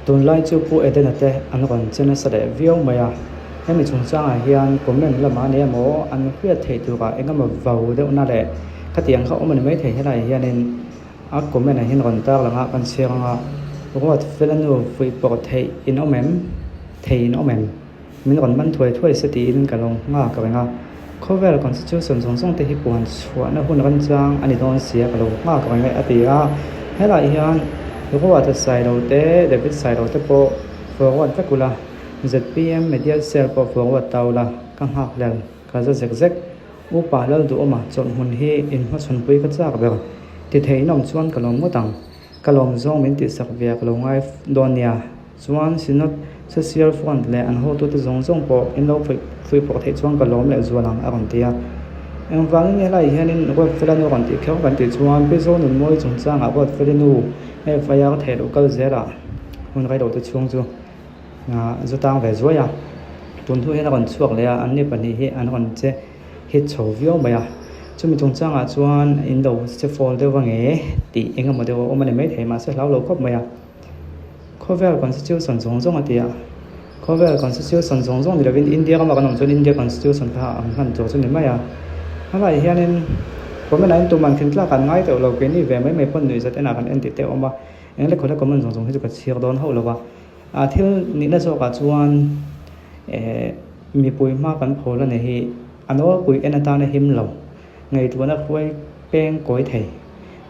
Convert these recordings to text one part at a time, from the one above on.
Tunlai chu Pu Edena te an rawn che nasa leh viau mai a, hemi chungchangah hian comment lamah a ni emaw an hriat theih turah engemaw vau deuhna leh khatiang kha awm a ni maithei helaiah hianin a comment ah hian rawn tar lang a kan chhiar ang a, Ruat fela nu fuih pawrh theih in awm em? Thei in awm em? Min rawn man thuai thuai se tiin ka lo nghak reng a, khawvel constitution zawng zawng te hi puan chhuahna hun remchang a ni dawn sia ka lo nghak reng e a ti a, helaiah hian Ruata Sailo te David Sailo te pawh forward vek ula, zpm media cell pawh forward ta ula ka nghak hlel ka za zek zek, Upa Lalduhawma chawlhhmun hi inhmachhawnpui ka chak ber, ti theihnawm chuan ka lawm ngawt ang. Ka lawm zawng min tihsak ve a ka lo ngai dawn nia. Chuan Synod Social Front leh an hotute zawng zawng pawh in lo fuih pawh theih chuan ka lawm leh zual ang a rawn ti a. Engvangin nge helaiah hianin Ruatfela nu rawn tih kher kan tih chuan Pi Zonunmawi chungchangah Ruatfeli nu FIR theih loh kal zelah hun reilote chhung chu zu tang ve zuai a. Tun hnu hian a rawn chhuak leh a, anni pahnih hi an rawn che. hit chho viau mai a, chumi chungchangah chuan in lo che fawl deuh a nge tih eng emaw deuh a awm a ni maithei mahse hlau lo khawp mai a, khawvel constitution zawng zawng a ti a, khawvel constitution zawng zawng ni lovin India rama kan awm chuan India constitution kha ang hman tur chu ni mai a, helaiah hianin comment ah hian tuman khin tlak an ngai teuh lo keini ve mai mai pawn nuihzat enah kan en tih te a awm a, eng le khawlai comment zawng zawng hi chu ka chhiar dawn hauh lo va, a thil nihna zawkah chuan eh. Mipui hma kan phawl a ni hi a nawlpui en atana him lo, ngaihtuahna hruai peng kawi thei,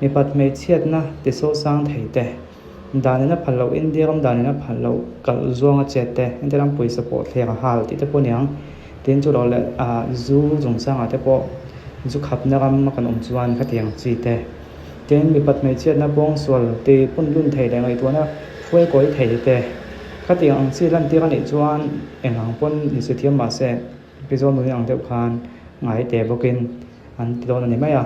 mipat hmeichhiatna ti sosang thei te, danin a phal loh India ram danin a phal loh kalh zawnga chet te, India ram pawisa pawh thleng a hal tih te pawh a ni ang. Tin chu lo leh ah zu chungchangah te pawh zu khapna ram a kan awm chuan khatiang chi te, tin mipat hmeichhiatna pawngsual ti punlun thei leh ngaihtuahna hruai kawi thei te. Khatiang ang chi lantir a nih chuan eng ang pawn insi thiam mah se Mizo nuni ang deuh khan ngai teh bawkin an ti dawn a ni mai a.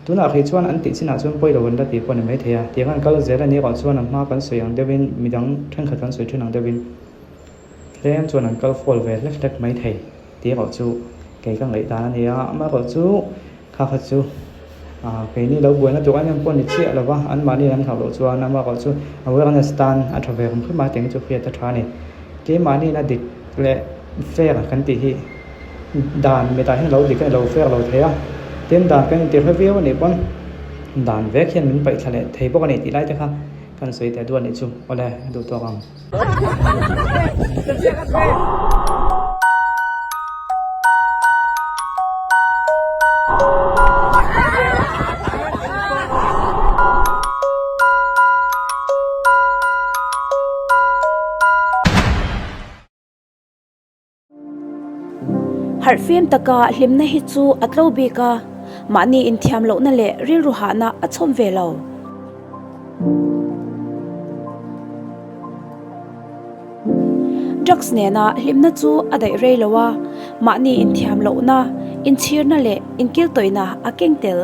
Tunah khi chuan an tih chinah chuan pawi lo an la tih pawh a ni maithei a. Tiang an kal zel a nih erawh chuan an hma kan sawi ang deuhin midang thenkhat kan sawi thin ang deuhin tlem chuan an kal fawl ve hlek hlek maithei tih erawh chu kei ka ngaihdan a ni a. Amaherawhchu Kha kha chu keini lo buaina tur an em pawh ni chiah lo va, anmahni an hlauh loh chuan amaherawh chu awareness tan a tha ve rum hrim a, tiang chu hriat a tha a ni. Keimahniin a dik leh fair kan tih hi dan mitah hian lo dik a ni lo fair lo thei a, tin dan kan intir hre viau a nih pawn dan vek hian min paih thla leh thei bawk a ni tih lai te kha kan sawi teh duah a nih chu awle duh tawk ang. Harhfim taka hlimna hi chu a tlo bik a, mahni inthiam lohna leh rilru hahna a chhawm ve lo. Drugs nena hlimna chu a daih rei lo a, mahni inthiam lohna, inchhirna leh inkiltawihna a keng tel.